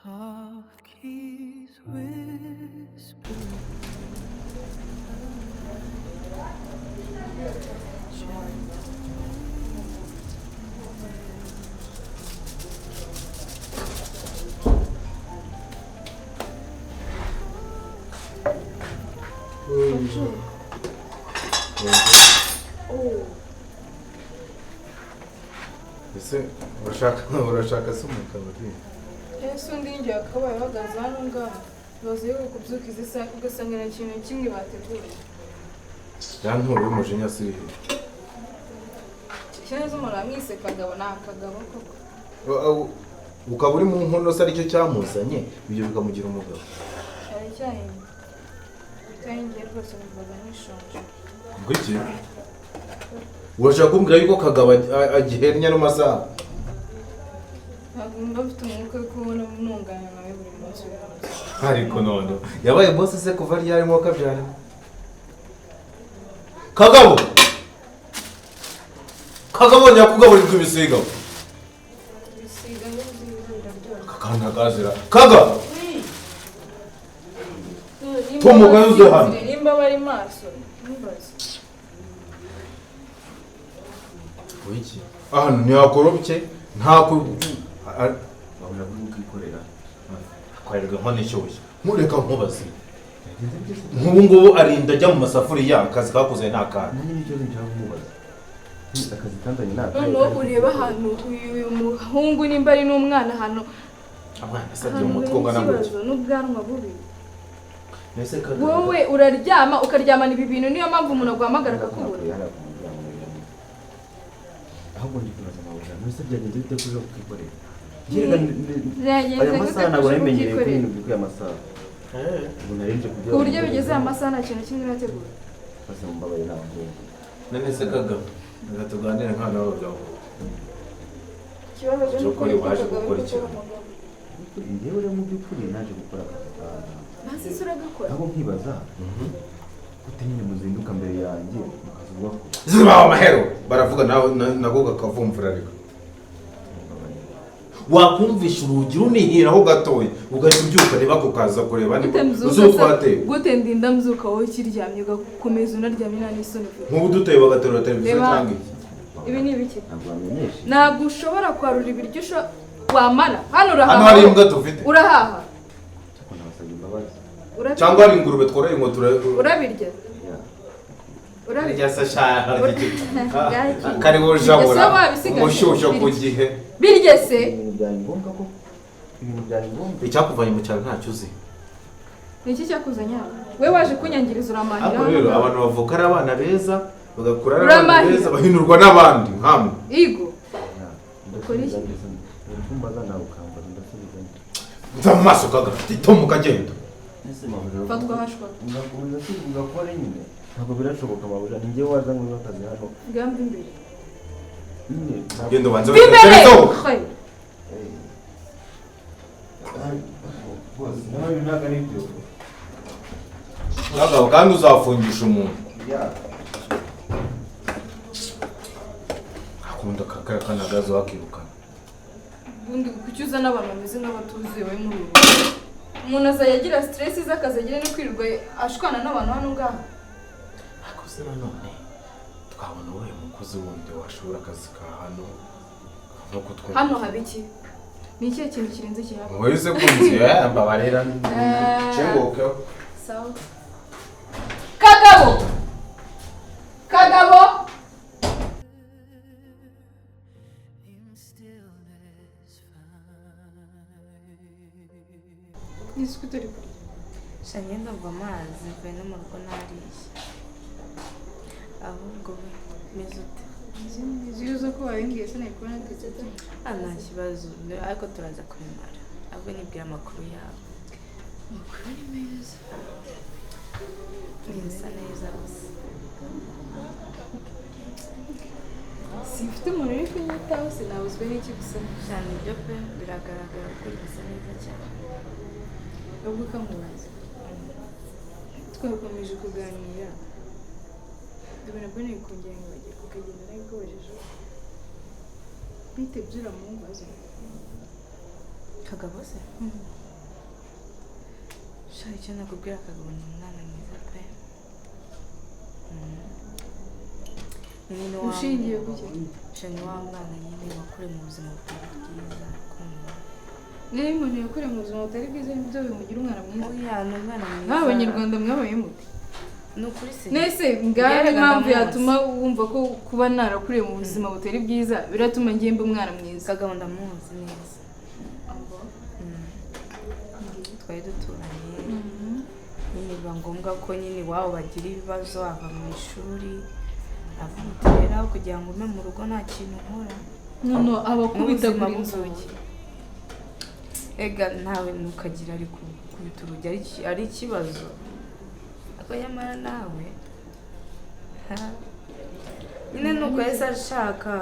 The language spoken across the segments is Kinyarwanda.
Soft keys whisper. Bonjour. Oh. Ese urashaka se umugabo di? Ese undi njye akabaye uhagaze hano ngaha, baza yuko kubyuka izi saha ugasanga nta kintu na kimwe bateguye. Ya nturo y'umujinya si irihe? Cyane umuntu amwise Kagabo, ni akagabo koko. Ukaba uri mu nkono se aricyo cyamuzanye, ibyo bikamugira umugabo? Cyari cyahinze. Cyahingiye rwose, numvaga nishonje. Ngo iki? Urashaka kumbwira yuko Kagabo agihennye ano masaha? Ntabwo mba mfite umwuka wo kubona ntungana nawe buri munsi buri munsi. Ariko none yabaye boss se kuva ryari mwuka kabyara? Kagabo, Kagabo, nyakugaburirwa ibisiga. Ibisiga n'ibyiza biraryoha. Kakana kazira kaga. Nimba Tumuka yuzuye hano. basinziriye, nimba bari maso ntumbaze. Wiki ahantu ntihakorobye, nta ku Wabura kukikorera. Twarirwa inkono ishyushye. Nkureka nkubaze, nk'ubu ngubu arinda ajya mu masafuriya, akazi kakoze ni akahe? Nanjye nicyo nshaka kumubaza. Akazi kanzanye ni akahe? Noneho ureba ahantu uyu muhungu, nimba ari n'umwana, ahantu Abana se agira ahantu umutwe ungana hari gutya? ikibazo n'ubwanwa bubi. Mbese Kagabo Wowe uraryama, ukaryamana ibi bintu, niyo mpamvu umuntu aguhamagara akakubura. Hariya ku muryango nabiramo. Ahubwo ndi kwibaza, mabuja, mbese byagenze bite ko uje kukikorera? Njye Byagenze aya gute masaha ko ntabwo uje namenyereye ko kukikorera? ibintu byukuye amasaha. Ubu narinje kugira Ku buryo bigeze aya masaha nta kintu kimwe urategura? Bose mumbabaye, ntabwo. None se Kagabo, reka tuganire nk'abana b'abagabo. Ikibazo ni uko By'ukuri witwa waje Kagabo gukora kuko iki? uri umugabo. Njyewe rero mu by'ukuri naje gukora akazi kaza. Basi se uragakora? Ahubwo nkibaza gute nyine muzinduka mbere yanjye mukaza ugakora. Zibaho amahero baravuga nawe nako kakavumvura. Reka, wakumvisha urugi runihiraho gatoya ugahita ubyuka, niba kukaza kureba Gute niba mbyuka uzi uwo se? twateye. Gute ndinda mbyuka wowe ukiryamye, ugakomeza unaryamye, nta n'isoni ufite? Nk'ubu duteye bagaterura televiziyo Reba. cyangwa iki? Ibi ni ibiki? Ntabwo wamenyeshe. Ntabwo ushobora kwarura ibiryo wamara hano. Urahaha? Hano hari imbwa dufite. Urahaha? Ariko nabasabye imbabazi. Urabirya? Cyangwa hari ingurube tworoye ngo tura Urabirya? Urabirya? Kariho Ese jabura wabisigaje? umushyushyo ku Birya. gihe. Birye se. Ibintu byari ngombwa ko ibintu byari ngombwa. Icyakuvanye mu cyaro ntacyo uzi. Ni iki cyakuzanye hano? We waje kunyangiriza, uramahira Ariko hano rero ngaha. abantu bavuka ari abana beza, bagakura ari abana Uramahira. beza, bahindurwa n'abandi nkamwe. Igo. Ukora iki? Uri kumbaza nawe ukambaza, ndasubiza. Nza mu maso kaga titomu kagenda. Ese mabuja, Fatwa hashwa. Ugakomeza se ugakora nyine? Ntabwo birashoboka, mabuja, ni njyewe wazanywe n'akazi hano. Ngamba imbere. Nyine ntabwo. Genda ubanze Va imbere. weterezeho. Hey. Rwose nawe ibi ntabwo ari byo. Kagabo, kandi uzafungisha umuntu. Ya. Akunda kakara kanagazo wakirukana. Ubundi kuki uzana abantu bameze nk'abatuzuye wowe muri uru rugo? Umuntu azajya agira stress z'akazi, agira no kwirirwa ashwana n'abantu hano ngaha. Ariko se nanone twabona uwuhe mukozi wundi washobora akazi ka hano nk'uko twumva? Hano haba iki? Ni ikihe kintu kirenze kihaba? Wese kunzi mbabarira. Cenguke. Sawa. Kagabo, Kagabo. In stillness find. Nisi ko utari kurya? Sha, ngenda mva amazi, mvuye no mu rugo nariye. Ahubwo meze ute? Izi uza ko wabimbwiye sinari kubona natetse pe. Ah, nta kibazo, ariko turaza kubimara. Ahubwo nibwira amakuru yawe. Amakuru ni meza. Bisa neza gusa. Simfite umuntu uri kunyitaho, sinabuzwe n'iki gusa. Cyane ibyo pe, biragaragara ko uri gusa neza cyane. Ubwo ukamubaza, twakomeje kuganira, ndabona mbona kongera nkibagirwa ukagenda nabikubajije, bite by'uramubaza? Kagabo se? Sha, icyo nakubwira, Kagabo ni umwana mwiza pe. Nyine ni wa Ushingiye ku ki? Sha, ni wa mwana nyine wakuriye mu buzima butari bwiza, kumva. Niba umuntu yakuriye mu buzima butari bwiza, nibyo bimugira umwana mwiza? Oya, ni umwana mwiza. Nk'Abanyarwanda mwabaye mute? Ni ukuri se. Nese ngaho Yerega impamvu ndamuzi. yatuma wumva ko kuba narakuriye mu buzima butari bwiza biratuma ngenda umwana mwiza? Kagabo ndamuzi neza. Twari duturanye nyine, biba ngombwa ko nyine iwabo bagira ibibazo, ava mu ishuri, avuga rero kugira ngo ume mu rugo nta kintu nkora. None abakubitagura N'ubuzima inzugi. Ega nawe ntukagira, ari kubita urugi ari ikibazo, ariko nyamara nawe ha. Nyine ni uko yahise ashaka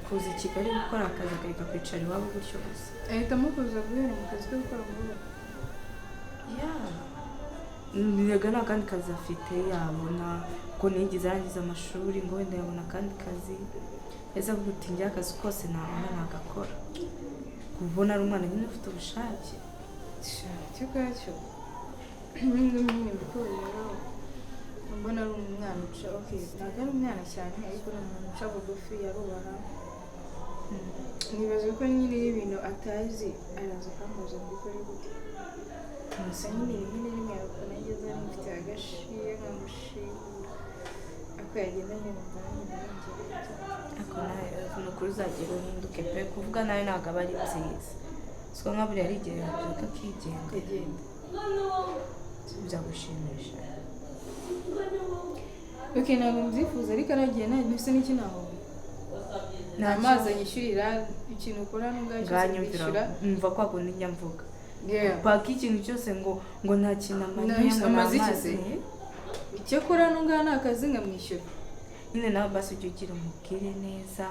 kuza i Kigali gukora akazi, akareka kwicara iwabo gutyo gusa. Ahitamo kuza guhera mu kazi ko gukora mu rugo. Ya, rega nta kandi kazi afite yabona, ko ntiyigeze arangiza amashuri ngo wenda yabona akandi kazi. Ese avuga uti njye akazi kose nabona nagakora, kubona ari umwana nyine ufite ubushake. Cyo ubwacyo nyine mbikora rero, mbona ari umwana uca, okay, ntabwo ari umwana cyane, ariko ni umuntu uca bugufi, yarubaha. Nibaza ko nyine iyo ibintu atazi araza akambaza ngo mbikore gute. Gusa nyine rimwe na rimwe hari ukuntu ageze ari mufite agashiya nkamushimura, ako yagenda nyine numva nanjye ndarengera. Ariko nawe ni ukuri uzagira uhinduke pe. Kuvuga nawe ntabwo aba ari byiza, siko nka buriya ari igihe yabyuka akigenga. Akagenda. Byagushimisha? Okay, ntabwo mbyifuza, ariko aragiye nta ntuse n'iki nahomba. Nta mazi anyishyurira, ikintu ukora n'ubwacyo Nganyumvira. kwishyura. Mva kwa kundi njya mvuga. Yeah. Paka ikintu cyose ngo nta kintu amariye, ngo ni Amaze iki amazi. se? Icyo akora n'ubwaho ni akazi, nkamwishyura. Nyine nawe basi ujye ugira umubwire neza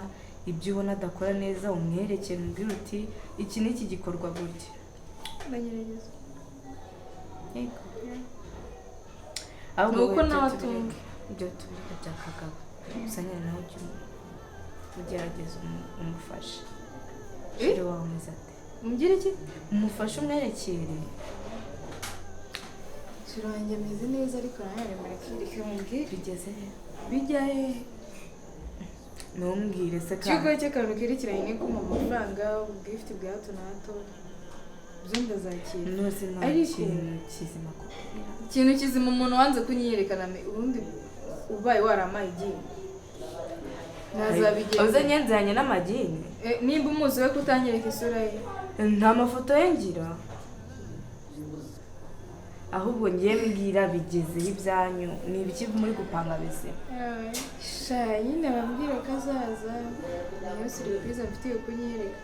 ibyo ubona adakora neza, umwerekere, umubwire uti iki n'iki gikorwa gutya. Ndagerageza. Yego. Ni Ahubwo uko ibyo nawe tubireke. atumva. Ibyo tubireke bya Kagabo. Gusa nyine nawe ujye ugerageza umufashe. Eh? Chéri wawe umeze ate? Umugire iki? Umufashe, umwerekere. Chéri wanjye ameze neza, ariko nawe mureke, reka mubwire. Bigeze he? Bijya he? Ntumbwire se Ikigo kandi. cy'akantu kerekeranye no kumuha amafaranga, ubwifite bwa hato na hato, byo ndazakira. Nose nta kintu kizima kubwira. Ikintu kizima, umuntu wanze kunyiyerekana, ubundi ubaye waramaye igihe ntazabigenza. Uze nyenzeranye n'amagini. Eh, nimba umuzi we kutanyereka isura ye. Nta mafoto ye ngira. Ahubwo ngiye mbwira, bigezeho ibyanyu, ni ibiki muri gupanga bizima? Sha, nyine abambwira ko azaza, niyo surprise mfitiye kunyereka.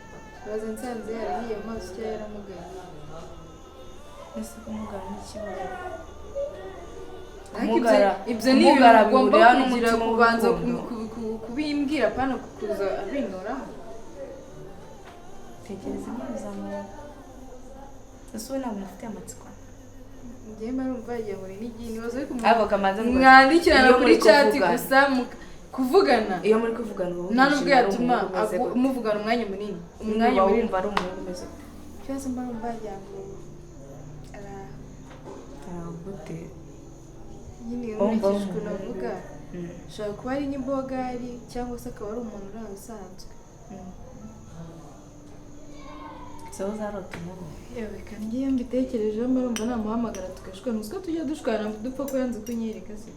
Baza nsanze yarahiye amaso cyangwa yaramugaye. Ese kumugara n'ikibazo? Ariko ibyo ni Kumugara ibintu ugomba bihurira kugira n'umutima kubanza w'urukundo. kubimbwira, apana kuza abintoraho. Tekereza Imana uzamubona. Ese ubu ntabwo mufite amatsiko? Njyewe mba numva yagira ngo ni n'igihe nibaza, ariko Ariko kamanza ngo mwandikirana iyo kuri muri chat kuvugana. gusa kuvugana. Iyo muri kuvugana uba Nta nubwo wumva ari yatuma umuhungu umeze gute? muvugana umwanya munini, umwanya umwanya munini. Wumva ari umuhungu umeze ute? Ikibazo, mba numva wagira ngo Ah, gute? Nyine Wumva nkurikije ukuntu umuhungu. avuga, ashobora kuba ari nk'ibogari cyangwa se akaba ari umuntu uri aho usanzwe. So uzarota umubona? Yewe, kandi iyo mbitekerejeho mba numva namuhamagara tugashwana. Uzi ko tujya dushwana dupfa ko yanze kunyereka se?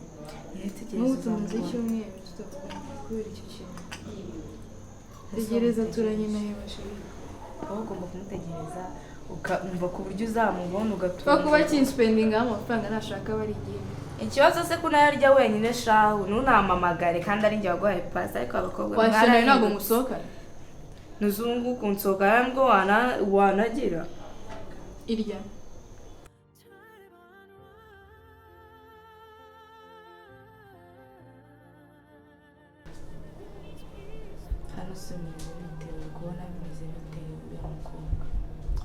N'ubu tumaze icyumweru tutavugana kubera icyo kintu. Tegereza, turanye nawe bashiri. Wowe ugomba kumutegereza, ukumva ku buryo uzamubona ugatura. Pfa kuba kinspendingaho amafaranga nashaka aba ari igihe. Ikibazo se ko unayarya wenyine shahu? Ntunampamagare kandi ari njye waguhaye pasi. Ariko abakobwa Washyira, ntabwo mwarahindutse. musohokana. Nuzungu kunsohokana nibwo wanagira. Irya. Time unwinds. Hano si bimeze bite? Uri kubona bimeze bite uriya mukobwa?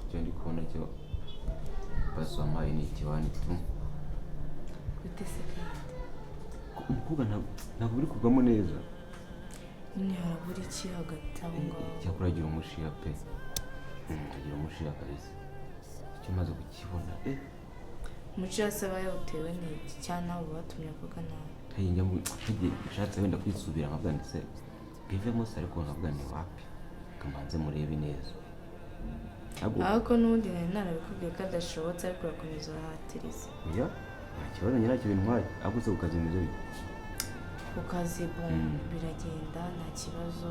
Icyo ndi kubona cyo, pasi wampaye ni ikibani tu. Gute se kandi? Umukobwa ntabwo biri kugwamo neza. Nyine harabura iki hagati aho ngaho? Cyakora agira umushiha pe. Agira umushiha kabisa. Icyo maze kukibona Umuco asaba yawutewe n'iki cyangwa nawe uba watumye avuga nabi? Hey, njya nshatse wenda kwisubira nkavuga nti se bivemo se, ariko nkavuga nti wapi, kamanze murebe neza. Ariko n'ubundi nari narabikubwiye ko adashobotse, ariko urakomeza urahatiriza. Oya, nta kibazo, nyine ntacyo bintwaye. Ahubwo se ku kazi bimeze bite? Ku kazi biragenda nta kibazo,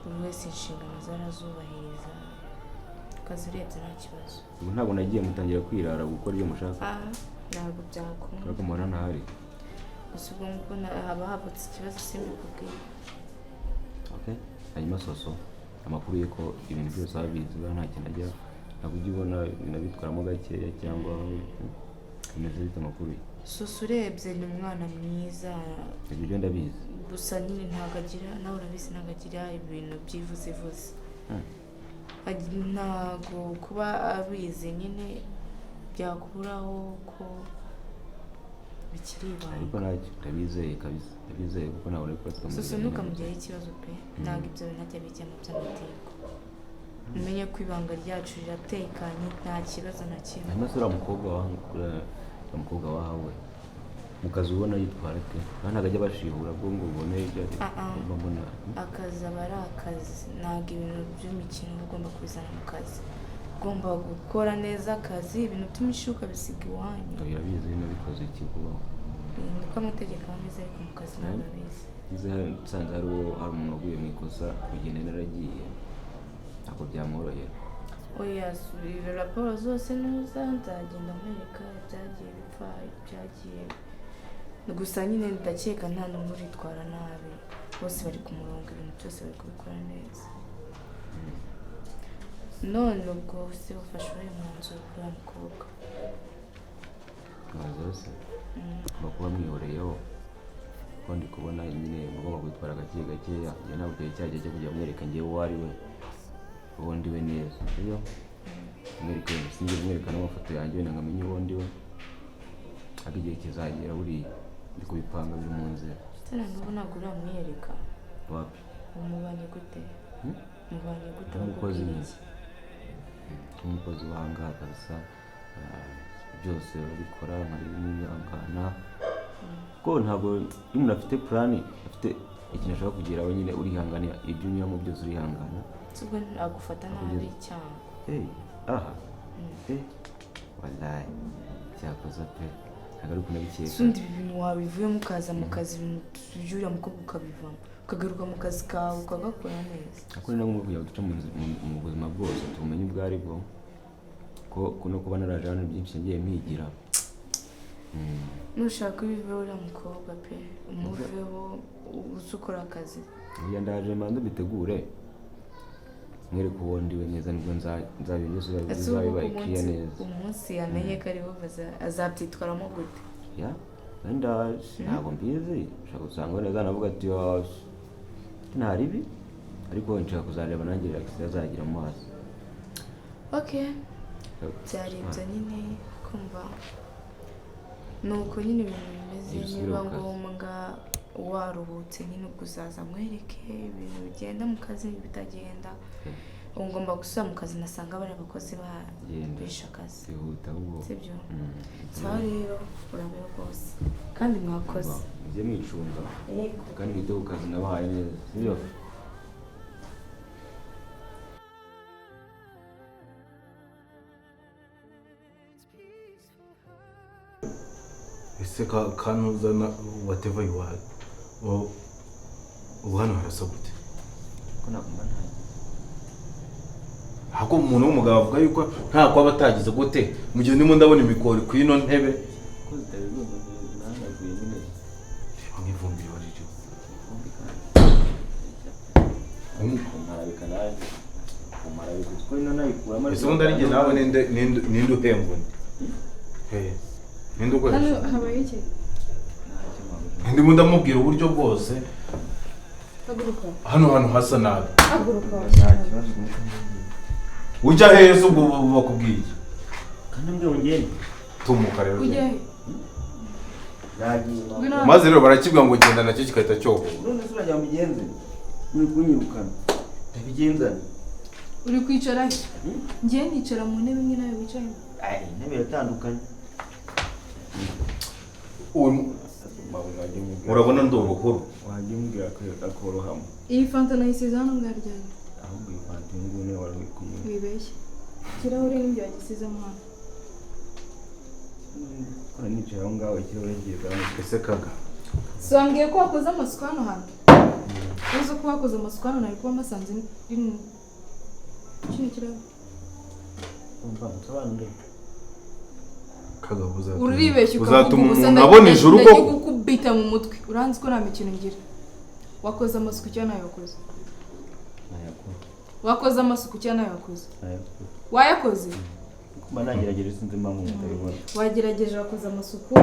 buri wese inshingano ze arazubahiriza. Ku kazi urebye nta kibazo. Ubu ntabwo nagiye mutangira kwirara gukora ibyo mushaka. Ntabwo byakunda. Ariko muhora ntahari. Gusa ubwo ngubwo haba havutse ikibazo simbikubwiye. Okay. Hanyuma Soso, amakuru ye ko ibintu byose ababizi, buriya nta kintu ajya, ntabwo ujya ubona ibintu abitwaramo gakeya cyangwa bimeze bite amakuru ye? Soso urebye ni umwana mwiza. Ibyo byo ndabizi. Gusa nyine ntabwo agira, nawe urabizi, ntabwo agira ibintu byivuzivuze. Ntabwo kuba abizi nyine byakuraho ko bikiri ibanga. Ariko ntacyo, ndabizeye kabisa, ndabizeye kuko ntabwo nari kuba. Soso ntukamugireho ikibazo pe, ntabwo ibyo bintu ajya bijyamo by'amategeko. Umenye ko ibanga ryacu riratekanye, nta kibazo na kimwe. Hanyuma se uriya mukobwa wahawe mu kazi ubona yitwara ate? Ntabwo ajya abashihura bwo ngo ubone ibyo ari mba mbona. Akazi aba ari akazi, ntabwo ibintu by'imikino uba ugomba kubizana mu kazi. Ugomba gukora neza akazi, ibintu by'imishyuka ukabisiga iwanyu. Birabizi nabikoze iki kubaho. Niko amategeko aba ameze, ariko mu kazi ntabwo abizi. Nsanze hari uwo, hari umuntu waguye mu ikosa kugenda naragiye, ntabwo byamworohera. Oya, raporo zose nuza nzagenda nkwereka ibyagiye bipfa, ibyagiye. Gusa nyine ndakeka nta n'umwe uritwara nabi, bose bari ku murongo, ibintu byose bari kubikora neza. None ubwo se ufashe uwuhe mwanzuro kuri uriya mukobwa? Umwanzuro se ngomba kuba mwihoreyeho, kuko ndi kubona nyine ngomba kwitwara gake gakeya. Njye ntabwo cyari cyagihe cyo kujya mwereka njyewe uwo ari we, uwo ndi we neza, sibyo? Mwereka wenda sinjye mwereka n'amafoto yanjye wenda ngo amenye uwo ndi we, ariko igihe kizagera, buriya ndi kubipanga, biri mu nzira. Ndetse na n'ubu ntabwo uramwiyereka? Wapi. Umubanye gute? Mubanye gute? Nk'umukozi Bakubwira nyine. iki? Nk'umukozi w'ahangaha kabisa, byose urabikora nkabimwihangana, kuko ntabwo iyo umuntu afite plan, afite ikintu ashaka kugeraho, nyine urihangana, ibyo unyuramo byose urihangana. Se ubwo agufata nabi cyangwa? Hey, aha, wallahi cyakoze pe, ntabwo ari ukuntu abikeka. Ese undi ibi bintu wabivuyemo ukaza mu kazi, ibintu by'uriya mukobwa ukabivamo, ukagaruka mu kazi kawe ukagakora neza? Ariko ni na ngombwa kugira ngo duce mu buzima bwose tubumenye ubwo ari bwo, ko no kuba naraje hano byinshi nagiye mpigira. Nushaka ubiveho uriya mukobwa pe, umuveho uze ukora akazi. Oya, ndaje mbanze mbitegure, mwereke uwo ndiwe neza, nibwo nzabibona byose Ese ubu bizabibaye clear umunsi neza. Umunsi yamenye ko ari bo azabyitwaramo gute? Ya, wenda ntabwo mbizi, ushobora gusanga wenda azanavuga ati nta ribi, ariko nshaka kuzareba nanjye reaction azagira mu maso. Okay, byari ibyo nyine kumva, ni uko nyine ibintu bimeze. Ibisubire Niba ku kazi. ngombwa waruhutse nyine, ubwo uzaza mwereke ibintu bigenda mu kazi n'ibitagenda. Ubu ngomba gusubira mu kazi, nasanga bari abakozi Genda. bishe akazi. Wihuta ahubwo. Sibyo? Sawa rero, urabeho rwose kandi mwakoze. Mujye mwicunga Yego. kandi mwite ku kazi nabahaye neza, sibyo? Ese kanuzana whatever you are, ubu hano harasa gute? Ko nagomba ntagize. Ahubwo umuntu w'umugabo avuga yuko nta kwaba atagize gute mu gihe ndimo ndabona imikori ku ino ntebe? Ko zitabigomba nahanaguye nyine. Reba nk'ivumbi riba ririho. Ivumbi kandi kumarabika naje kumarabika kuko ino nayikuramo. Ese ubundi ari njye nawe, ninde uhembwa undi? Hey, ninde Hano ukoresha? habaye iki? Ntacyo mpamvu. Ndimo ndamubwira uburyo bwose Haguruka. hano hantu hasa nabi. Haguruka. Nta kibazo. Ujya hehe se ubwo bakubwiye iki? Kandi mbwe ngende. Tumuka rero. Ujya he? Nagiye. Ngwino hano. Maze rero barakibwa ngo genda, nacyo kigahita cyohoka. None se uragira ngo mbigenze uri kunyirukana, ndabigenzane? Uri kwicara he? Ngiye nicara mu ntebe imwe nawe wicayemo. Intebe iratandukanye. Urabona ndi uruhuru. Wajya umbwira akorohamo. Iyi fanta nayisize hano ngaryamye. Ahubwo iyi fanta uyu nguyu niwe wari uri kunywa. Wibeshye. Ikirahure n'ibyo wagisizemo hano. Kora nicaye aho ngaho ikirahure kiza hano. Ese Kaga. So wambwiye ko wakoze amasuku hano hantu. Uzi ko wakoze amasuku hano nari kuba mbasanze kino kirahure. Umva nsobanure. Kaga Uribeshye uzatuma ukavuga ubusa umuntu abona ijuru koko. Ndagukubita mu mutwe. Uranzi ko nta mikino ngira. Wakoze amasuku cyangwa nayo wakoze? Nayakoze. Wakoze amasuku cyangwa nayo wakoze? Nayakoze. Wayakoze? Kuba nagerageje sinzi impamvu mutabibona. Wagerageje wakoze amasuku.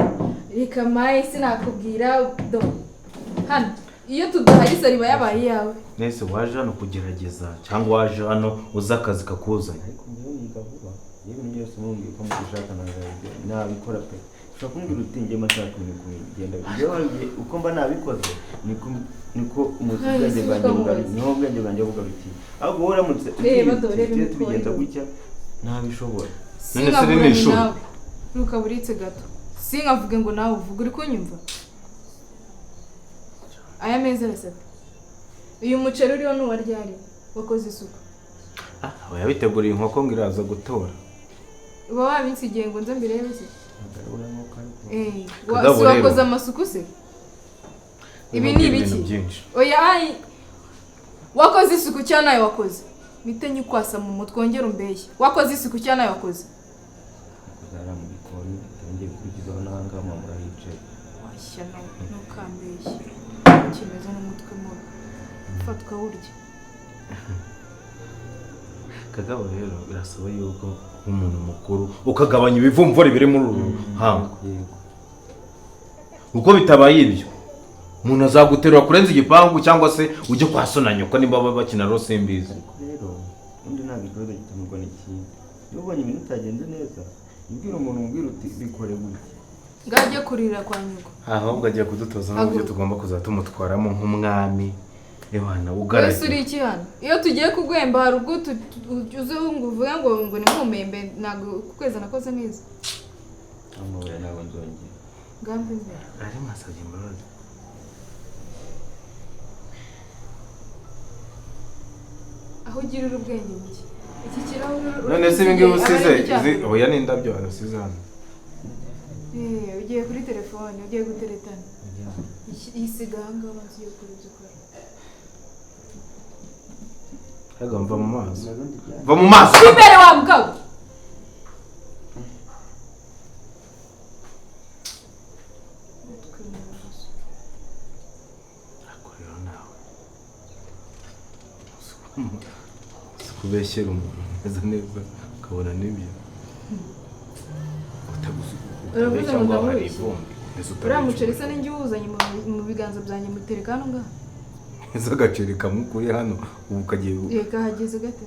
Reka maye sinakubwira do. Hano iyo tudahari sariba yabaye iyawe. Nese waje hano kugerageza cyangwa waje hano uza akazi kakuzanye? Ariko njyewe niga vuba. Iyo ibintu byose mumbwiye ko mubishaka nabikora pe. Ushobora kumbwira uti njye mashaka ibintu kugenda. Njyewe uko mba nabikoze niko ubwenge bwanjye bugarukiye. Niho ubwenge bwanjye bugarukiye. Ahubwo wowe uramutse ugiye tubigenza gutya ntabishobora. None se ni ishuri. Rukaburitse gato. Sinkavuge ngo nawe uvuge uri kunyumva. Aya meza arasata. Uyu muceri uriho ni uwaryari wakoze isuku. Aba yabiteguriye inkoko ngo iraza gutora. Uba wabinsigiye ngo nze mbirebe se. Si wakoze amasuku se? Ibi ni ibiki? Oya ai. Wakoze isuku cyangwa nawe wakoze? Mite nyikwasa mu mutwe wongera umbeshye. Wakoze isuku cyangwa nawe wakoze? Kuzara mu gikoni ngiye gukurikizaho n'ahangaha mama murahicaye. Washya ntukambeshye. Kimeze n'umutwe mubi. Fatwa urya. Kagabo rero birasaba yuko umuntu mukuru ukagabanya ibivumvuri biri muri uru ruhango. Uko bitabaye ibyo umuntu azaguterura kurenza igipangu cyangwa se ujye kwa so na nyoko nimba bakina rero simbizi. Ariko rero undi ntabwo ikibazo gikemurwa n'ikindi. Iyo ubonye ibintu bitagenze neza ibwira umuntu umbwira uti bikore gutya. Ngajye kurira kwa nyoko. Ahubwo agiye kudutoza n'uburyo tugomba kuzatumutwaramo nk'umwami. Ewana ugaragara. Wese uri iki hano? Iyo tugiye kuguhemba hari ubwo uze ngo uvuge ngo ngo ni nkumembe ntabwo kukweza nakoze neza. Amabuye ntabwo nzongera. Ngambe imbere. Ari mwasabye imbabazi. Aho ugirira ubwenge buke. Iki kirahure none se ibi ngibi usize izi oya ni indabyo usize hano. Ugiye kuri telefone ugiye guteretana. Isiga aha ngaha banza ugiye gukora ibyo ukora. Kaga mva mu maso. Va mu maso. Imbere wa mugabo. Akorera nawe. Kubeshyera umuntu neza neza ukabona nibyo. Uravuze ngo ndabeshya. Uriya muceri se ninjye uwuzanye mu biganza byanjye mutereka hano ngaha. Ese agaceri kamwe hano ubu kagiye. Reka hageze gate.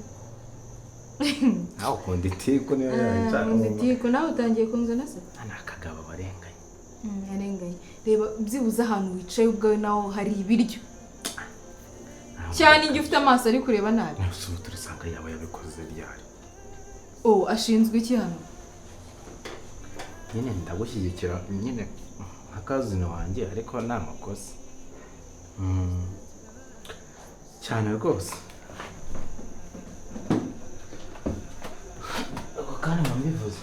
Nawe ukunda itiko niyo yayica. Ukunda itiko nawe utangiye kunzana se? Ni akagabo barenganye. Arenganye. Reba byibuze ahantu wicaye ubwawe naho hari ibiryo. Cyane igihe ufite amaso ari kureba nabi. Ubu turisanga yaba yabikoze ryari. Oh, ashinzwe iki hano? Nyine ndagushyigikira nyine nka kazina wanjye ariko nta makosa. Cyane rwose. Ako kanya mbivuze.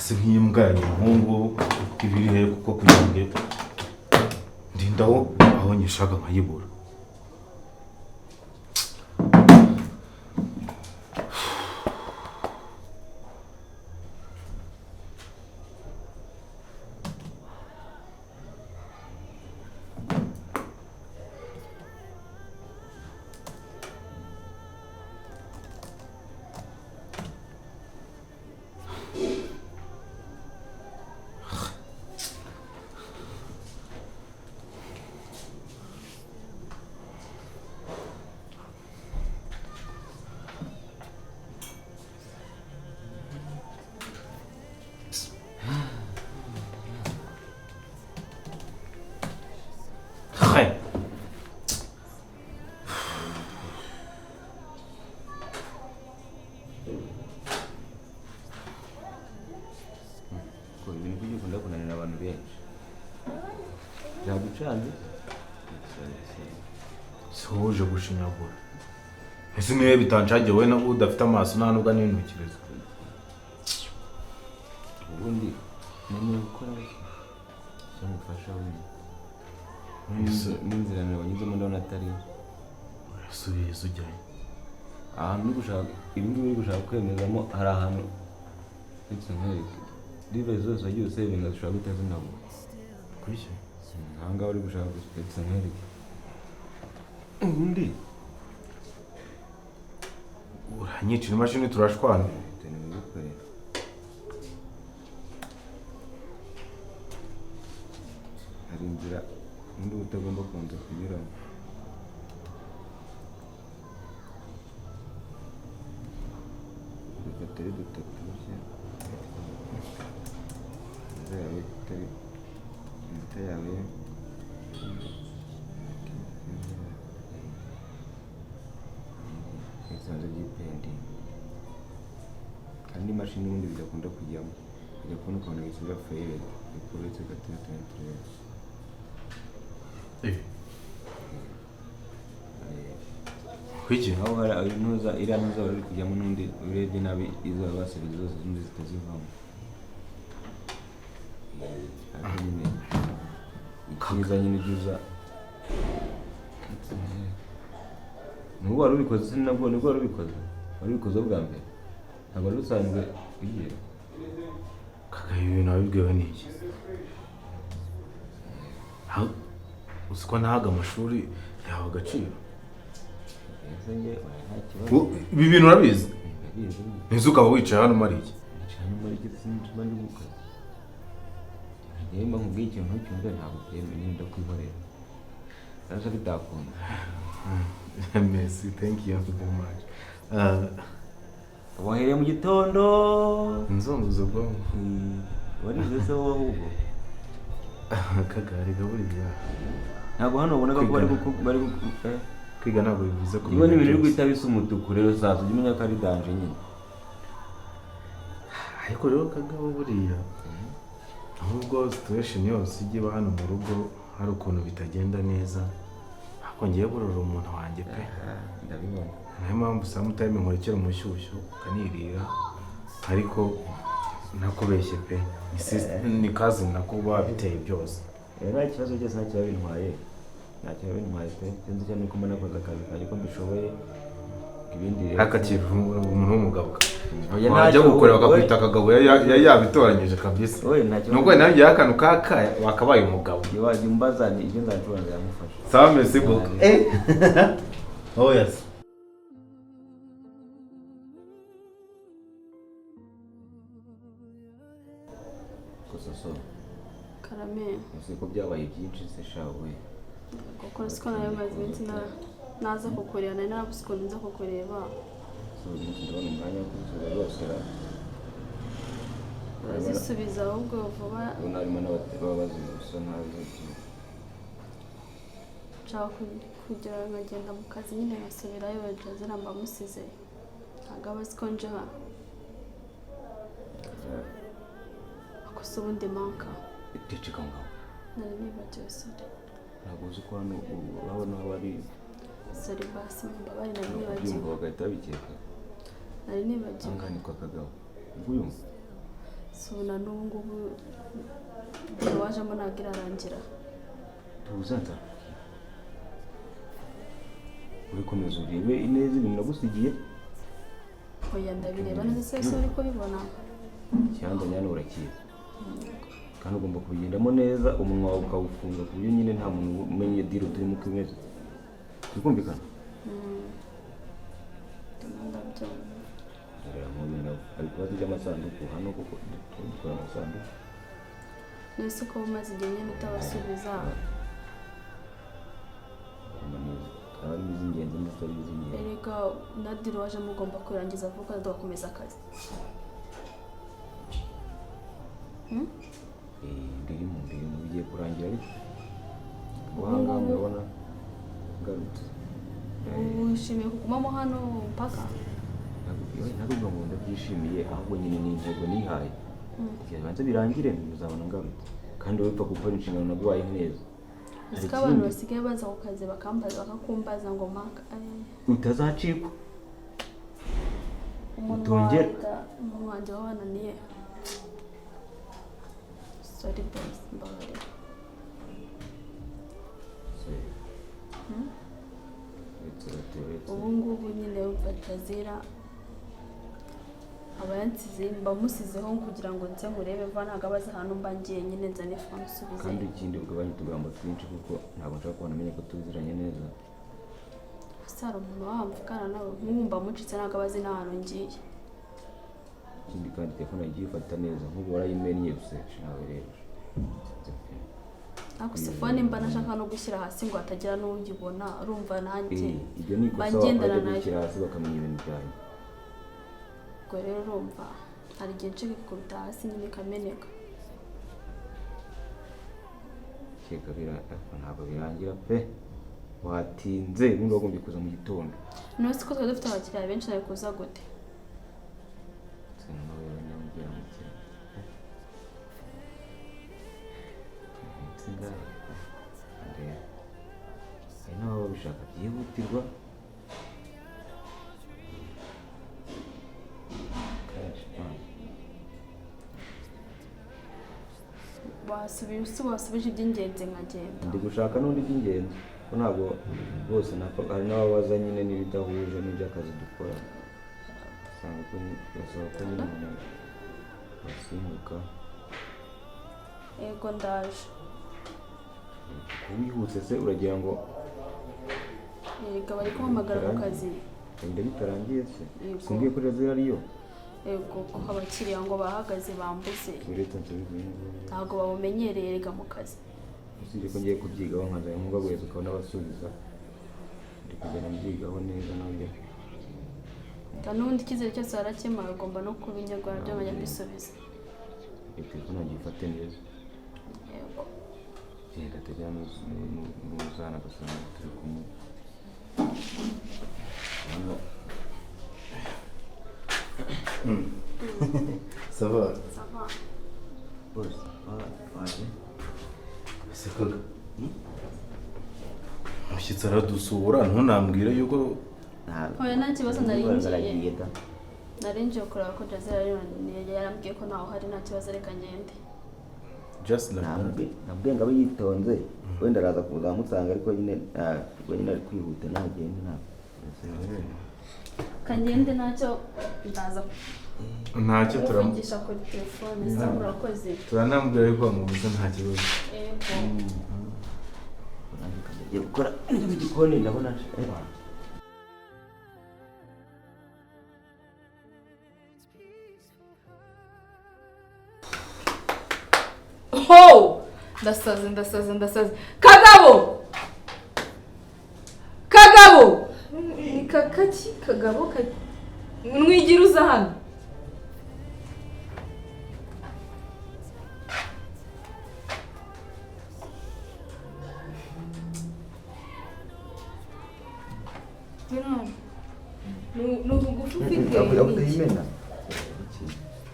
Hasi nk'imbwa ya nyamuhungu ibiri he, kuko kugira ngo ndindaho aho nyishaka nkayibura. Hey. Ko ibintu bijya ukunda kunanira abantu benshi byagucanze. Si wowe uje gushinyagura. Ese niwe bitanshagiye wowe na udafite amaso nta nubwo n'intokereza. Ubundi naniwe gukora icyo ngufasha wenyine. N'inzira nawe wanyuzemo ndabona atari Urasubiye ujyayo. Ahantu uri gushaka ibi ngibi uri gushaka kwemezamo, hari ahantu ndetse nkwereke rive zose wagiye usevinga zishobora guhita zinabura. Kuki? Aha ngaha uri gushaka ndetse nkwereke ubundi Uranyicira imashini turashwana. Nibigukorera. Hari inzira undi uba utagomba kubanza kunyuramo. Dufata ari dutatu gutya. Inzira yawe itari inzira yawe bisanzwe byipendinga. Hari n'imashini ubundi bidakunda kujyamo, ujya kubona ukabona bishyize fayile ariko uretse gato turebe turebe. Kuki? Aho hari intuza iriya ntuza wari uri kujyamo n'undi urebye nabi izo basabye zose zindi zitazivamo. Ariko nyine icyiza nyine ujya uza nubwo wari ubikoze se nabwo nibwo wari ubikoze bwa mbere, ntabwo wari usanzwe ugiye. Kaka, ibi bintu wabibwiwe n'iki? Uzi ko nahaga amashuri yawe agaciro? Ese njye oya nta kibazo. Ibi bintu urabizi? Ndabizi nyine. Nzi ukaba wicaye hano umara iki? Nicaye hano muri iki sinzi mba ndi mu kazi. Njyewe mba nkubwiye ikintu ntucyumve ntabwo byemeye nyine ndakwihorera. Sasa bitakunda. Merci, thank you very much. Wahereye mu gitondo. Nzunguza ubwonko. Warize se wowe ahubwo? Akagare gaburiya. Ntabwo hano ubonaga ko bari Kwiga. bari Kwiga ntabwo bivuze kumenya Niba n'ibintu biri byose. guhita bisa umutuku rero sasa ujye umenya ko ari danger nyine. Ariko rero Kagabo buriya ahubwo situation yose ijya iba hano mu rugo hari ukuntu bitagenda neza, ariko ngiye burora umuntu wanjye pe. Ndabibona. Niyo mpamvu sometimes nkurikira umushyushyu ukanirira, ariko nakubeshye pe, ni cousin nakuba biteye byose. Nta kibazo byose ntacyo biba bintwaye. Ntacyo biba bintwaye pe. Sinzi icyo nuko mbona nakoze akazi kanjye ko mbishoboye. Ibindi rero. Hakakira umuntu w'umugabo. Oya, Wajya ntacyo, gukorera oya. bakakwita akagabo yari yabitoranyije kabisa. Oya, ntacyo. Nubwo nawe ngewe akantu kakaye wakabaye umugabo. Iyo wajya umbaza ni ibyo nzashobora nzamufasha. Sawa, merci beaucoup. Oh yes. Gusa so Karame. Uzi ko byabaye byinshi se shawe. Kuko siko nayo maze iminsi naza kukureba, nari narabuze ukuntu nza kukureba. So uyu munsi ndabona umwanya wo kuzisura rwose ra. Urazisubiza ahubwo vuba. Ubona harimo n'ababa bazi gusa ntazi. Nshaka kugira ngo nkagenda mu kazi nyine nkasubirayo, Jazira mba musize ntabwo aba azi ko nje hano. Ako se ubundi manka. Ceceka ngaho. Nari nibagiwe, sorry. Ntabwo uzi ko hano urabona aho bari. Sorry basi, mumbabarire, nari nibagiwe. Kubyumva bagahita babikeka. Nari nibagiwe. Aha ngaha ni kwa Kagabo. Ubwo uyumva? So na n'ubu ngubu deal wajemo ntabwo irarangira. Tuza, nzakubwira. Urikomeza urebe neza ibintu nagusigiye. Oya, ndabireba neza se, se uri kubibona? Ikibanza nyane urakizi, kandi ugomba kubigendamo neza, umunwa wawe ukawufunga ku buryo nyine nta muntu umenya deal turimo uko imeze. Turi kumvikana? Ndimo ndabyumva. Ndabera nk'uyu nawe ari kubaza iby'amasanduku hano, kuko dukora amasanduku. Nese ko umaze igihe nyine utabasubiza? Ugomba neza, aba ari iz'ingenzi n'izitari iz'ingenzi. Erega na deal wajemo ugomba kurangiza vuba, tugakomeza akazi. Birimo bigiye kurangira, ariko ubu ngaha murabona ngarutse. Ubu wishimiye kugumamo hano mpaka? Ntabwo ngo ndabyishimiye, ahubwo nyine ni intego nihaye. Igihe bibanza birangire, muzabona ngarutse, kandi wowe upfa gukora inshingano naguhaye neza. Uzi Hari ko abantu ikindi? basigaye baza ku kazi bakambaza, bakakumbaza ngo maka Utazacikwa. Umuntu Utongera. Umuntu wanjye wabananiye. Sorry boss, mbabarira. Se, uretse gato, uretse. Ubu ngubu nyine wumva Jazira aba yansize, mba musizeho kugira ngo nze nkurebe vuba. Ntabwo aba azi ahantu mba ngiye nyine, nzane phone usubize. Kandi ikindi, ugabanye utugambo twinshi, kuko ntabwo nshaka kubona amenya ko tuziranye neza. Ese hari umuntu wamvugana nawe? Nk'ubu mba mucitse, ntabwo aba azi n'ahantu ngiye. Ikindi kandi, telefone yagiye ifata neza, nk'ubu warayimennye useshe nawe rero. Sinzi pe. Ariko se phone mba nashaka no gushyira hasi ngo hatagira n'uyibona, urumva nanjye Ibyo ni mba ikosa ngendana wakora, nayo. gushyira hasi bakamenya ibintu byanjye. Ubwo rero urumva hari igihe nshika ikikubita hasi nyine ikameneka. Keka ariko ntabwo birangira pe, watinze. Ubundi wagombye kuza mu gitondo. None se ko twari dufite abakiriya benshi, nari kuza gute? Nawe rero nyamubwira ngo iki? Ingahe? Ndeba, hari n'ababa babishaka byihutirwa kenshi. Wasubiye usi wasubije iby'ingenzi nkagenda. Ndi gushaka n'undi by'ingenzi, ko ntabwo bose hari n'ababaza nyine n'ibidahuje n'iby'akazi dukora, usanga ko birasaba ko nyine umuntu asimbuka. Yego, ndaje. Kuba wihuse se uragira ngo Yego, bari kumpamagara ku kazi. Wenda bitarangiye se? Yego. Simbwiye ko Jazira ariyo? Yego, ko abakiriya ngo bahagaze bambuze. Uretse nsubize uyu. Ntabwo bawumenyereye rega mu kazi. Usibye ko ngiye kubyigaho, nkaza nkubaguheza ukabona abasubiza, ndi kugenda mbyigaho neza nabyo. Kandi n'ubundi icyizere cyose warakemaye, ugomba no kubinyarwanda byo nkajya mbisubiza. Iyo telefone yanjye ifate neza. Yego. Genda tajya n'uzana agasanga turi kumwe hano. Ça va? Ça va. Bose waje. Ese kaga, umushyitsi aradusura ntunambwire yuko? Oya, nta kibazo, nari ngiye. Baragiye da. Nari ngiye kureba ko Jazira yarambwiye ko ntawe uhari. Nta kibazo, reka ngende. Just like that. Nabwiye ngo abe yitonze, wenda araza kuza amusanga, ariko nyine ubwo nyine ari kwihuta, ntagende ntabwo. Kangende ntacyo, ndaza Ntacyo, kuvugisha kuri telefone. Sa murakoze. turanambwira yuko wamubuze, nta kibazo. Yego. Nanjye ngiye gukora ibyo mu gikoni, ndabona eh. Ho! Ndasaze, ndasaze, ndasaze! Kagabo, Kagabo, ni kakaki? Kagabo, nwigira uza hano. Ngwino hano. Ni ubugufi ufite ni iki? Utayimena.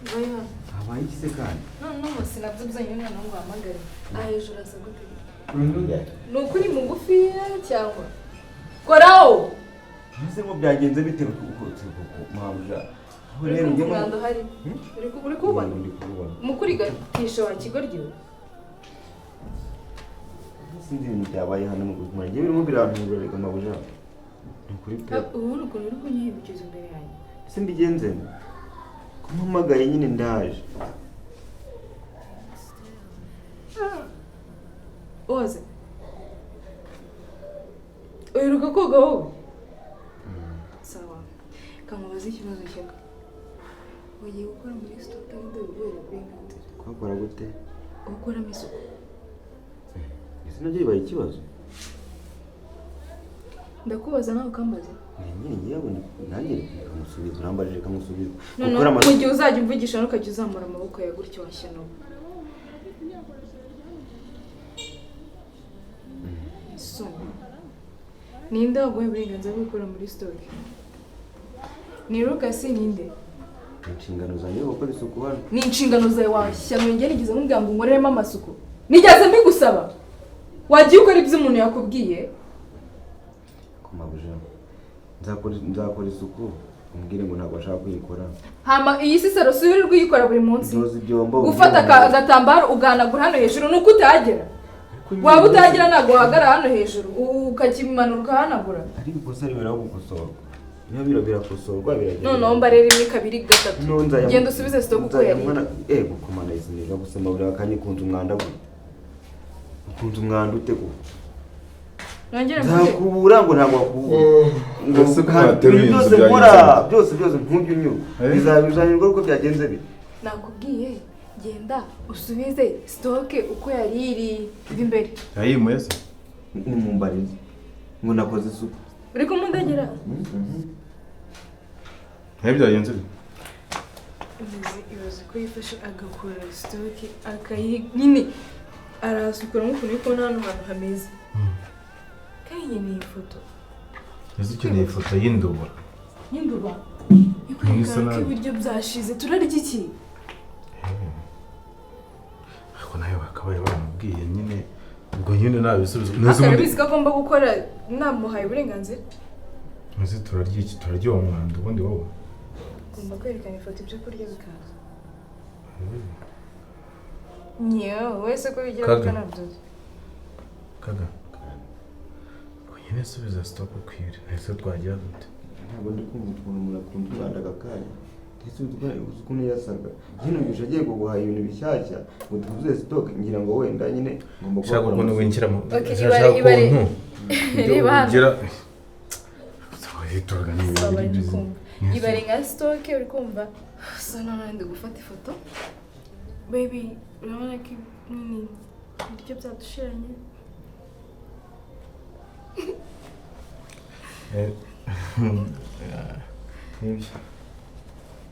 Ngwino hano. Habaye iki se kandi? None sinabyo byonyine, noneho ngo uhamagare aha hejuru asa gute? Ni ukuri mugufiya cyangwa koraho? Ese ngo byagenze bite, mabuja? Aho Uri rero kumva njye umwanda uhari? Uri kuwubona? Ndi kuwubona. Mukurigatisha wa kigoryi we. Sinzi ibintu byabaye hano mu buzima. Njye birimo birantungura reka mabuja. Ni ukuri pe. Ubu ni ukuntu uri kunyihebukiza imbere yanjye. Ese mbigenze nte? Ko mpamagaye nyine ndaje. Oze. Uheruka koga wowe? Sawa. Kamubaze ikibazo kimwe. Ugiye gukora muri stock y'indobo uguhera uburenganzira. Kuhakora gute? Gukoramo isuku. Ese nabyo bibaye ikibazo? Ndakubaza nawe ukambaza. Nyine ngewe nanjye nkamusubiza, urambajije nkamusubiza. Noneho Gukora mu amasuku. gihe uzajya umvugisha ntukajya uzamura amaboko yawe gutyo washyano. Isoni. Ninde waguhaye uburenganzira bwo gukora muri stock? Ni Lucas ninde? Inshingano zanjye yo gukora isuku hano. Ni inshingano zawe washyano. Njye nigeze nkubwira ngo unkoreremo amasuku? Nigeze mbigusaba? Wagiye ukora ibyo umuntu yakubwiye? Ko mabuja. Nzakora isuku. Umbwire ngo ntabwo ashaka kuyikora. Hama iyi si saro si wirirwa uyikora buri munsi. Nzoza ibyombo. Gufata agatambaro ugahanagura hano hejuru nuko utagera. Waba utagera ntabwo wahagarara hano hejuru ukakimanura ukahanagura. Ariko ikosa ribera gukosorwa. Niba biro birakosorwa biragenda. Noneho mba rero 1 2 3. Genda usubize stock uko yari. Ego komanda izinira gusema buri akanya ikunze umwanda gute. Ukunze umwanda ute ko? Nongere mvuge. Nzakubura ngo ntabwo wakubura. Ngo Ese ko wateruye inzu byose nkora byagenze byose byose ntujye unyurwa. Bizabizanirwa uko byagenze bite. Nakubwiye genda usubize stock uko yari iri imbere. Yayimuye se? Ni mumbarize. Ngo nakoze isuku. Uri kumundagera? Ntabyo byagenze bite? Ibaze ko yifashe agakora stock akayi nyine arasukura nk'ukuntu uri kubona hano hantu hameze. Kandi nkeneye ifoto. Ese ukeneye ifoto y'indubura? Y'induba? Ikwerekana ko ibiryo byashize turarya iki? Ariko nawe bakabaye baramubwiye nyine ubwo nyine nta bisubizo. Akabizi ko agomba gukora namuhaye uburenganzira. Ese turarya iki? Turarya uwo mwanda ubundi wowe? Ugomba kwerekana ifoto ibyo kurya bikaza. Nyewe wese ko bigira bikanabyoza. Kaga. Nyine subiza stock ukwire. Ese twagira dute? Ntabwo ndi kumva ukuntu umuntu akunda umwanda aka kanya. Ndetse uzi ukuntu yasaga. Nyine ubisha agiye kuguhaha ibintu bishyashya ngo tuzuze stock ngira ngo wenda nyine ngomba Shaka ukuntu winjira mu. Shaka ukuntu. Reba hano. Ibare nka stock uri kumva. So none ndi gufata ifoto. Baby, urabona ko nini ibiryo byadushiranye. Nibyo.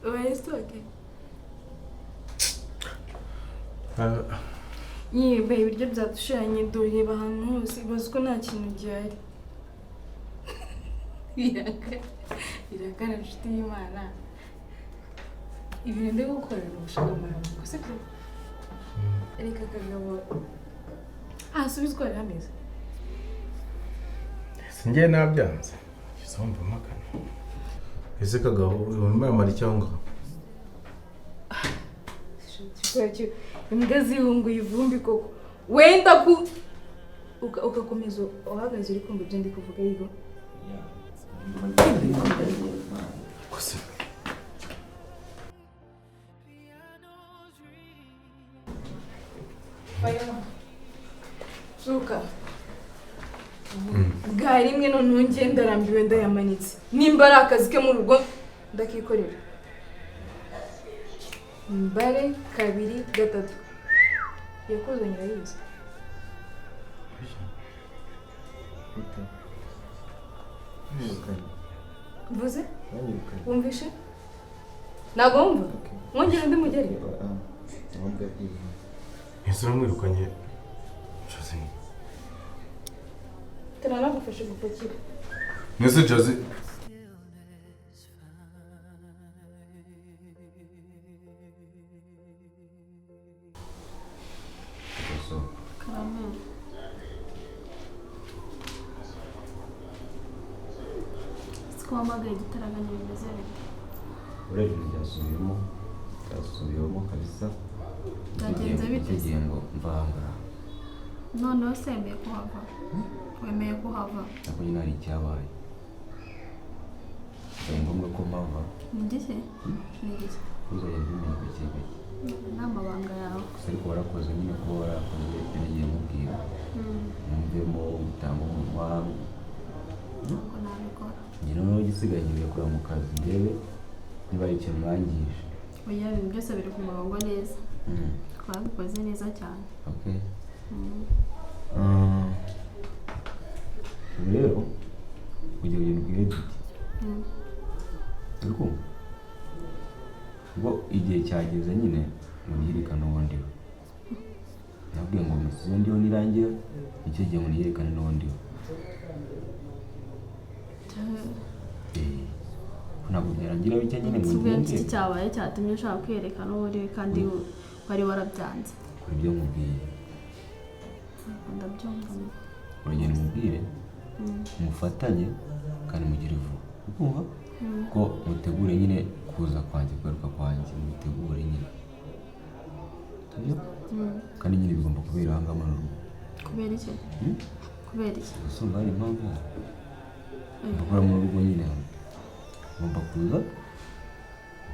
Ubaye stock? Yewe ibiryo byadushiranye dore ahantu hose ibaze ko nta kintu gihari. Irakara inshuti y'Imana. Ibintu ndi gukora ni ubushakamara sibyo? Reka kagabo asubizwa ari hameze. Sinjye nabyanze. Gisomba makana. Ese kagabo urimo amara cyangwa? Imbwa zihunguye ivumbi koko. Wenda ku ugakomeza uhagaze uri kumva ibyo ndi kuvuga yigo. Kose. Zuka. Bwa rimwe noneho njye ndarambiwe ndayamanitse. Nimba ari akazi ke mu rugo ndakikorera. Mbare 2 3. Yakuzanye urayizi. Mvuze? Wumvishe? Ntabwo wumva? Mwongere undi mugeri? Ese uramwirukanye Josie? Turanagufasha gupakira. Nese Josie Karame. Siko wamagaye igitaraganya bimeze bite? Buriya ibintu byasubiyemo, byasubiyemo kabisa. Byagenze bite se? Icyo gihe ngo mva aha ngaha. Noneho se wemeye kuhava? Wemeye kuhava? Ntabwo nyine hari icyabaye, bibaye ngombwa ko mpava. Ni igiki? Ni igiki? Uzajya ubimenya gake gake. Ni amabanga yawe. Gusa ariko warakoze nyine, kuba warakoze ibyo nagiye mubwira, mwumvemo gutanga umunwa. Ntabwo nabikora. Njye noneho igisigaye ngiye kureba mu kazi, ndebe niba hari ikintu mwangije. Oya, ibintu byose biri ku murongo neza. Twabikoze neza cyane. Okay. Ubu rero ugiye kugenda ubwire Didi. Uri kumva? Ubwo igihe cyageze nyine ngo niyerekane uwo ndiwe. Nabwiye ngo misiyo ndiho nirangira, nicyo gihe ngo niyerekane n'uwo ndiwe. Ko ntabwo byarangira bitya nyine ngo Si ubwo ngende. iki cyabaye cyatumye ushaka kwiyerekana uwo uriwe kandi wari warabyanze? Kora ibyo nkubwiye. Ndabyumva. Uragenda umubwire, mufatanye kandi mugire vuba. Uri kumva? Ko mutegure nyine kuza kwanjye, kugaruka kwanjye, mutegure nyine. Sibyo? Kandi nyine bigomba kubera aha ngaha muri uru rugo. Kubera iki? Kubera iki? Gusa umva hari impamvu mbakora mu rugo nyine hano. Ngomba kuza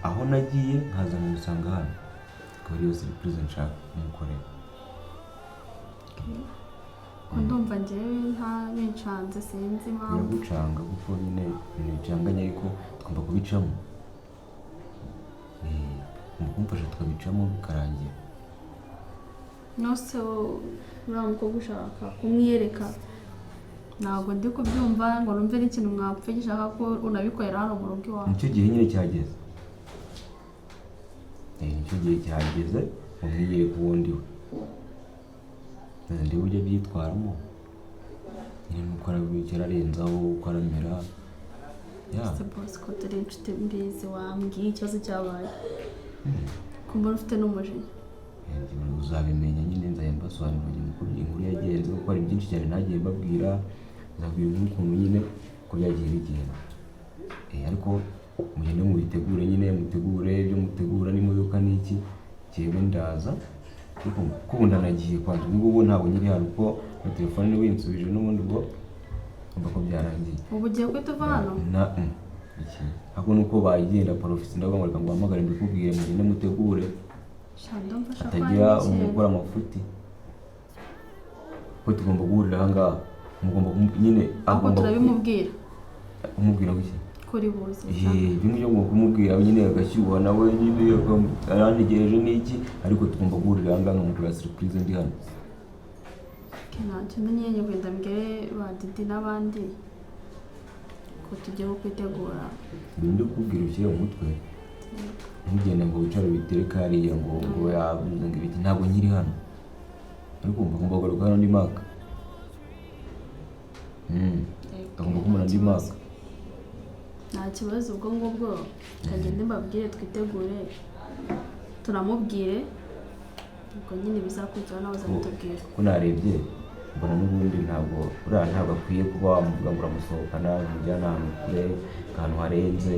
aho nagiye nkaza nkamusanga hano, akaba ariyo surprise nshaka kumukorera. Ko ndumva njyewe nta bincanze, sinzi impamvu. Biragucanga kuko nyine ibintu bicanganye, ariko tugomba kubicamo. Ugomba kumfasha tukabicamo bikarangira. Nose uriya mukobwa ushaka kumwiyereka, ntabwo ndi kubyumva ngo numve n'ikintu mwapfa gishaka ko unabikorera hano mu rugo iwawe. Nicyo gihe nyine cyageze. Nicyo gihe cyageze ngo mwiyereke uwo ndiwe, maze ndebe uburyo abyitwaramo nyine, nuko arabicara arenzaho uko aramera ya. Se boss, ko turi inshuti mbizi, wambwiye ikibazo cyabaye, ko mbona ufite n'umujinya? Uzabimenya nyine, nzajya mbasobanurira nyuma uko inkuru yagenze, kuko hari byinshi cyane ntagiye mbabwira. Nzabwira inkuru ukuntu nyine uko byagiye bigenda. Ariko mugende mubitegure nyine, mutegure ibyo mutegura n'imodoka n'iki, njyewe ndaza. Ariko kuko ubu ndanagiye kwanza, ubu ngubu ntabwo nkiri hano, kuko na telefone niba yinsubije n'ubundi ubwo urumva ko byarangiye. Ubu ugiye guhita uva hano? Na iki ahubwo nuko bagenda porofisi, ndavuga ngo reka nguhamagare mbikubwire, mugende mutegure. Sha, ndumva ushaka ko Hatagira hari umuntu ikintu. ukora amafuti, ko tugomba guhurira aha ngaha, mugomba nyine Ahubwo agomba turabimubwira. Kumubwira gutya? Kuri buze. Ibyo ngibyo ngomba kumubwira nyine agashyuha nawe nyine arantegereje n'iki, ariko tugomba guhurira aha ngaha nkamukora surprise ndi hano. Ntacyo nyine, wenda mbwire ba Didi n'abandi ko tugiye kwitegura. Ibintu ndi kukubwira ushyire mu mutwe, ntugende ngo wicare ubitereke hariya ngo yavuze ngo ibiki, ntabwo nkiri hano. Ariko ngomba kugaruka hano andi maka. Agomba kumara andi maka. Nta kibazo, ubwo ngubwo kagende mbabwire twitegure, turamubwire, ubwo nyine bizakurikiraho nawe uzabitubwira. Ko narebye mbona n'ubundi ntabwo uriya, ntabwo akwiye kuba wamuvuga ngo uramusohokana, umujyana ahantu kure, ahantu harenze.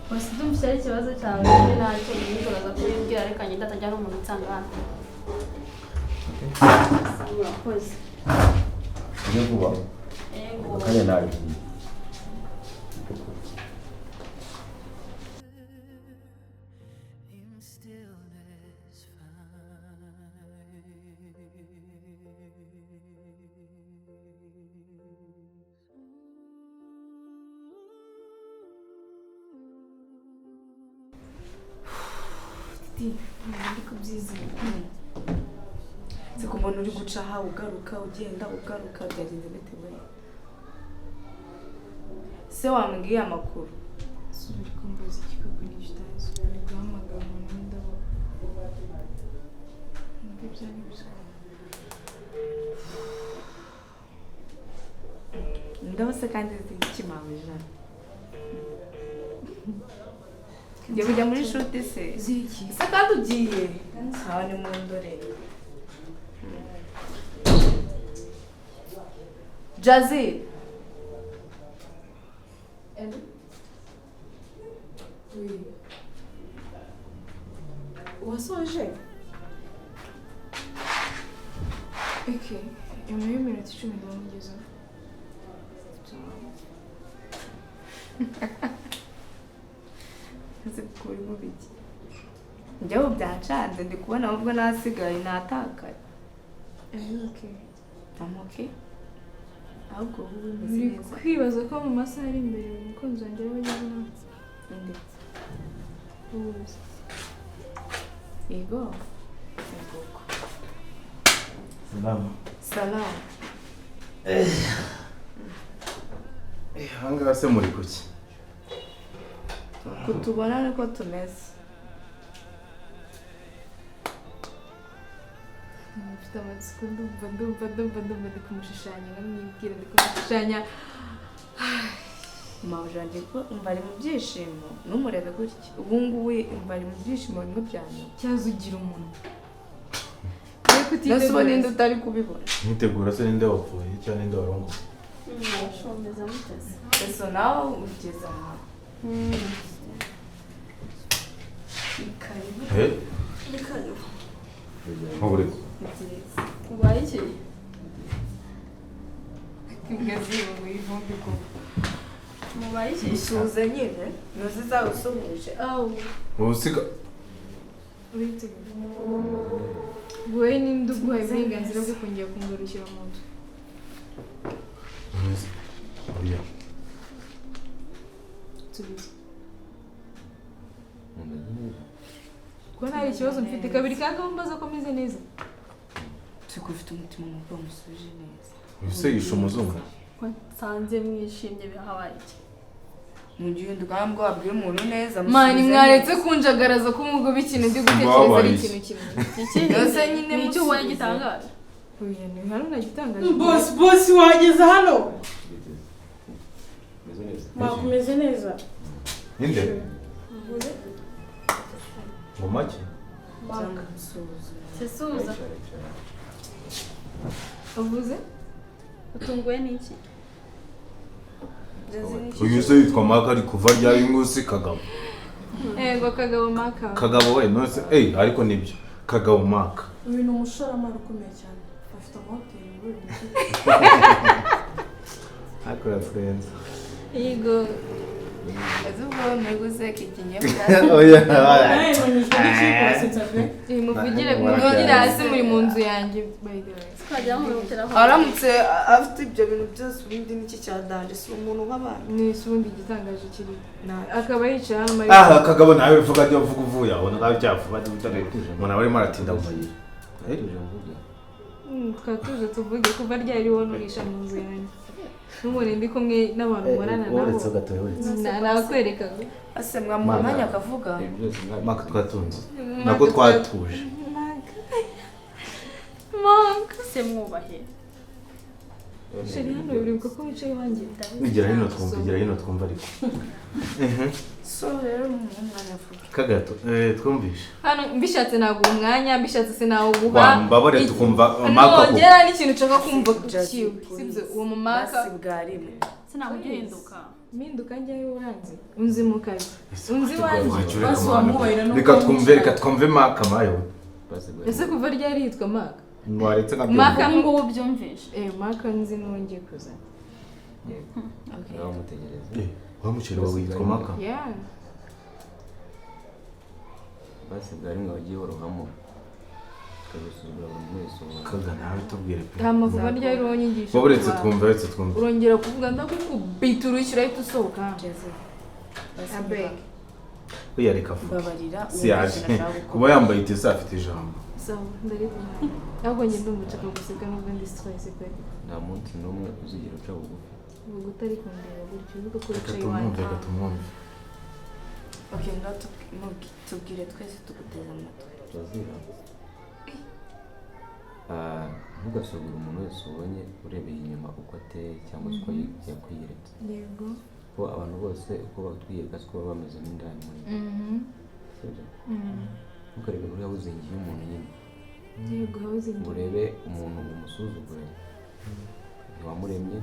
Gusa ndumva ari ikibazo cyawe nyine, ntacyo ibindi uraza kubimbwira, reka ngende atajya n'umuntu unsanga hano. Murakoze. Ujye vuba. Yego. Akanya nagiye. In stillness Didi, ntabwo ndi kubyizera. Si ku muntu uri guca aha ugaruka, ugenda ugaruka, byagenze bite we? Se wambwiye amakuru? Subira kumbaza igikapu n'icyo utazi, uri guhamagara umuntu w'indabo. Numva ibyo ari byo. Indabo se kandi zikimabuja? Ngiye kujya muri shuti se. Ziki. Se kandi ugiye? Sawa, ni mu ndore. Jazzy. Oui. Wasoje? Okay, nyuma y'iminota 10 ndamugezaho. Ese kuri mu biki? Njyewe byancanze ndi kubona ahubwo nasigaye natakaye. Okay. I'm okay. Ahubwo ubu bimeze Uri neza. kwibaza ko mu masaha ari imbere umukunzi wanjye araba ageze nawe. Ndetse. Ubuze. Yego. Yego. Salamu. Salamu. Ahangaha se muri kuki? Kutubona niko tumeze. Mfite amatsiko ndumva ndi kumushushanya nkamwibwira ndi kumushushanya. Mawuja wanjye ko umva ari mu byishimo numurebe gutya ubu ngubu umva ari mu byishimo bimwe bya nyuma. Cyaza ugira umuntu. Nase uba ninde utari kubibona? Nkitegura se ninde wapfuye cyangwa ninde warongoye? Shomeza muteze. Ese nawe ugeze aha. Ni karibu. Ni karibu. Nkuburezi. Ni byiza. Ubaye iki? Ingazi mu ivumbi kuko. Mubaye iki? Usuhuze nyine ntuzi zawe usuhuje. Ubusiga Uriteguye. Wowe ninde uguhaye uburenganzira bwo kongera kungarukira mu nzu? Oya. Nsubiza. Kuko nta ikibazo mfite kabiri kandi mbaza ko meze neza. Tuko ufite umutima mubi wamusubije neza. Ese yishe umuzungu. Ko nsanze mwishimye bihabaye iki? Mu gihe undi wabwira umuntu neza Mani mwaretse kunjagaraza ko mugo ikintu ndi gutekereza ari ikintu kimwe. Iki? Yose nyine ni icyo ubonye gitangaje. Oya ni hano nagitangaje. Boss wageze hano. Mwakumeze neza. Ninde? Ngo make? Sesuza. Uvuze? Utunguwe n'iki? Uyu se yitwa Maka ari kuva ryari ngusi Kagabo. Ego Kagabo Maka. Kagabo we nose ariko nibyo. Kagabo Maka. Uyu ni umushoramari ukomeye cyane. Afite amahoteli muri uyu mujyi. Akora friends. Yego. Ese ubwo miguze kikinyobwa. Oya. Muvugire muvugire hasi muri mu nzu yanjye by the way. Twajya mu hoteli aho. Aramutse afite ibyo bintu byose ubundi niki cyadanje si umuntu nk'abandi. Ni ubundi igitangaje kiri. Akaba yicaye hano mari. Ah Kagabo nawe vuga ryo vuga uvuye aho nawe byavuba dutare. Umuntu aba arimo aratinda mu mayira. Twatuje tuvuge kuva ryari wowe nurisha mu nzu yanjye. N'umuntu ndi kumwe n'abantu nkorana nabo. Uretse gatoya uretse. Nakwereka. Ase mwamuha umwanya akavuga. Maka twatunze. Nako twatuje. Maka. Se mwubahe. Sheri hano uribuka ko wicaye iwanjye. Igira hino twumva, igira hino twumva ariko. So rero umwanya avuga. Kagato, twumvishe. Hano mbishatse naguha umwanya, mbishatse sinawuguha. Wambabare tukumva Maka. Nongera n'ikintu nshaka kumva kiwe. Sibyo uwo mu Maka. Basi bwarimo. Sinamugihinduka. Mpinduka njyayo uranzi. Unzi mu kazi. Unzi iwanjye. Basi wamubaye no Reka twumve Maka mayo. Ese kuva ryari yitwa Maka? Mwaretse nka Maka Ubu ngubu byumvishe. Maka nzi n'uwongeye kuza. Okay. Nawe mutegereze. Wa muceri wawe witwa Maka? Yeah. Basi bwari mwe wagiye worohamo. Ukabisuzugura buri wese ubona. Kaga nawe tubwire pe. Hama kuva ryari wowe unyigisha. Wowe uretse twumve, Urongera kuvuga ndakukubita urushyira ahita usohoka. Abeg. Oya reka avuge. Mbabarira. Si yaje. Kuba yambaye itese afite ijambo. Sawa ndariguha. Ahubwo njye ndumva nshaka guseka nubwo ndi stress pe. Nta munsi n'umwe uzigera uca bugufi. Ubu utari kundeba gutyo uvuga ko wicaye iwanjye. Reka tumwumve. Okay, ngaho tubwire twese tuguteze amatwi. Turazira. Ntugasuzugure umuntu wese ubonye urebeye inyuma uko ateye cyangwa se uko yakwiyeretse. Yego. Kuko abantu bose uko batwiyereka siko baba bameze mo indani muri bo. Sibyo? Ntukarebe kuri housing y'umuntu nyine. Yego housing. Urebe umuntu umusuzugure. Ntiwamuremye,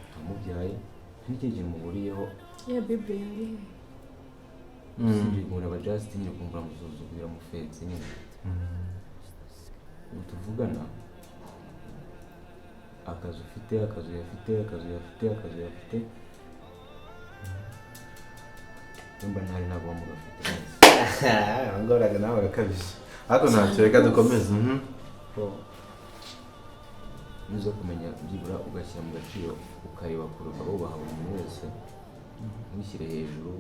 ntiwamubyaye, nta n'ikindi kintu muhuriyeho. Ya bebe yari. Usibye umuntu aba just nyine kumva uramusuzugura, uramufetse nyine. Ubu tuvugana, akazi ufite, akazi uyafite, akazi uyafite, akazi uyafite, nimba ntari ntabwo wamugafite. Ngoraga nawe urakabije, ariko ntacyo, reka dukomeze. Ko nuza kumenya byibura ugashyira mu gaciro, ukareba kure, ukaba wubaha buri muntu wese, ntushyire hejuru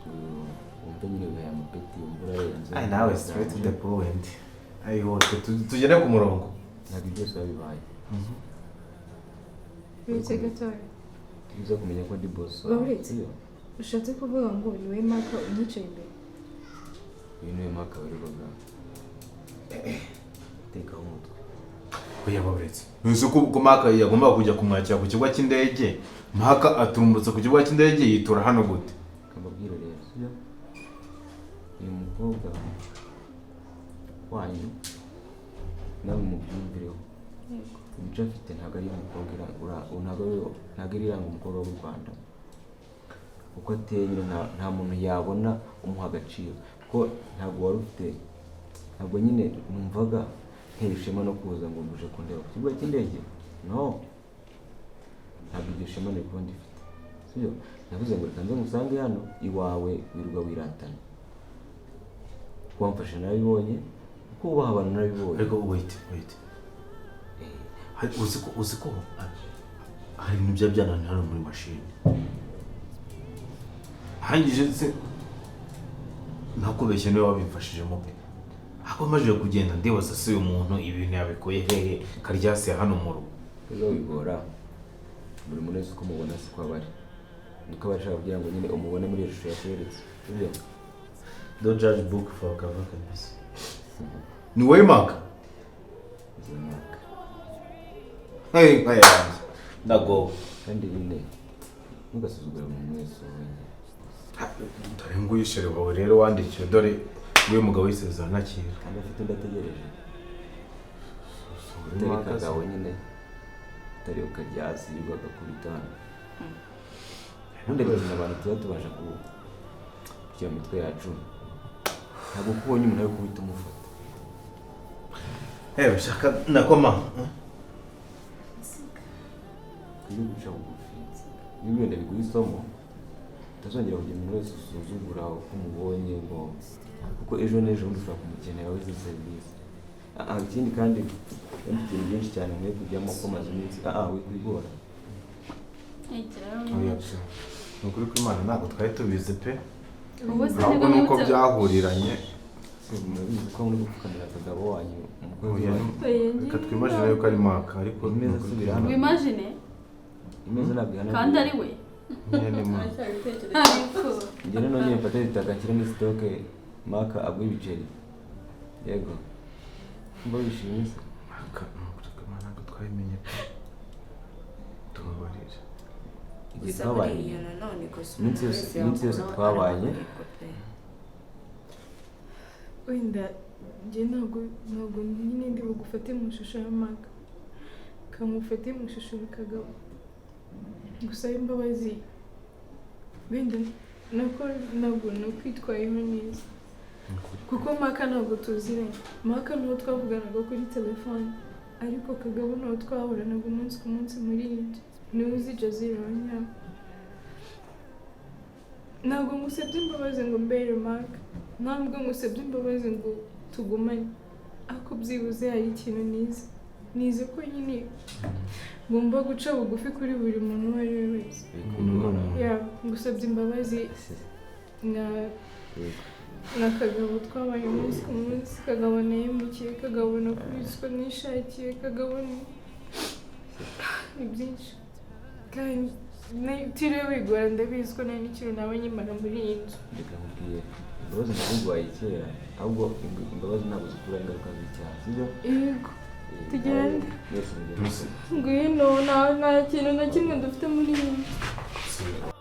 ngo wumve nyine wihaye amapeti, wumve urarenze. Ay, nawe straight to the point. Ayihote tugere ku murongo. Ntabwo ibyo byose biba bibaye. Uretse gatoya. Uza kumenya ko ndi boss wawe. Uretse. Sibyo? Ushatse kuvuga ngo ni wowe Maka unyicaye imbere? Uyu niwe Maka wirirwaga utekaho umutwe. Oya, baburetse. Ntuzi ko Maka yagombaga kujya kumwakira ku kibuga cy'indege? Maka aturumbutse ku kibuga cy'indege yitura hano gute? Kamabwire rero, sibyo? Uyu mukobwa wanyu, nawe mubyumvireho, imico afite ntabwo ari iy'umukobwa ntabwo ari iranga umukobwa w'u Rwanda. Uko ateye nyine, nta muntu yabona umuha agaciro, kuko ntabwo wari ufite, ntabwo nyine numvaga ntera ishema no kuza ngo muje kundeba ku kibuga cy'indege. No, ntabwo iryo shema nari kuba ndifite, sibyo? Navuze ngo reka nze ngusange hano iwawe wirirwa wiratana. Uko wamfashe narabibonye, uko wubaha abantu narabibonye. Ariko wait, wait. Uzi ko hari ibintu byaba byananiye hano muri mashini, hangije se ntakubeshye, niwe wabimfashijemo pe. Ariko maze kugenda ndibaza se uyu muntu ibintu yabikuye hehe karyasiye hano mu rugo? Rero wigora, buri muntu wese uko umubona siko aba ari, niko aba ashaka kugira ngo nyine umubone muri iyo shusho yakweretse, sibyo? Don't judge book for cover kabisa. Ni wowe Maka? Izo myaka. Hey, nka yanjye ndagowe. Kandi nyine ntugasuzugure buri muntu wese ubonye. Dore nguyu chéri wawe rero wandikiwe, dore nguyu mugabo w'isezerano akira. Kandi afite undi ategereje, utari Kagabo nyine, utari ukaryasi yirirwa agakubita hano. Ubundi rero ibintu abantu tuba tubasha gushyira mu mitwe yacu, ntabwo uko ubonye umuntu ari guhita umufata. Ewe shaka nakoma. Iyo guca bugufi, iyo wenda biguha isomo, utazongera kugira umuntu wese usuzugura uko umubonye, ngo kuko ejo n'ejo bundi ushobora kumukenera izi serivisi. Ikindi kandi wenda ibintu byinshi cyane nkwiye kujyamo ko maze iminsi wikwigora. Oya pe. Ni ukuri kw'Imana ntabwo twari tubizi pe. Ubu se Ahubwo nibwo ni uko nibutse. byahuriranye. Murabizi ko muri gupfukamira Kagabo wanyu, umukozi Oya, wanyu. reka twimagine yuko ari Maka, ariko Imeza asubira hano. Wimagine. Imeza ntabwo ihanaguye. Kandi ari we. Nyine ni Maka. Ariko Njye rero nongeye mfate itaka nshyire muri stock, Maka aguhe ibiceri. Yego, mba wishimye se? Maka, ni ukuri kw'Imana ntabwo twabimenye pe, tubabarire. Igihe Gusa twabanye, buriya nanone ikosa iminsi umuntu yose wese iminsi yose yakora twabanye. arahanirwa pe. Wenda njye ntabwo nyine ndi bugufate mu ishusho ya Maka, kamufate mu ishusho ya Kagabo. Gusa imbabazi, wenda nako ntabwo nakwitwayeho neza, kuko Maka ntabwo tuziranye. Maka n'uwo twavuganaga kuri telefone, ariko Kagabo n'uwo twahoranaga umunsi ku munsi muri iyi nzu, niwe uzi Jazira wa nyawe. Ntabwo ngusabye imbabazi ngo mbere Maka, ntabwo ngusabye imbabazi ngo tugumane, ariko byibuze hari ikintu nize ko nyine ngomba guca bugufi kuri buri muntu uwo ari we wese. Umuntu ni umuntu. Ya, ngusabye imbabazi nka Kagabo twabaye umunsi ku munsi, Kagabo nahemukiye, Kagabo nakubiswe nishakiye, Kagabo ni byinshi. Kandi utiriwe wigora, ndabizi ko nta n'ikintu naba nkimara muri iyi nzu. Reka nkubwire, imbabazi naziguhaye kera, ahubwo imbabazi ntabwo zikuraho ingaruka z'icyaha, sibyo? Yego. Tugende. Mwese mugende. Ngwino, nta kintu na kimwe dufite muri iyi nzu.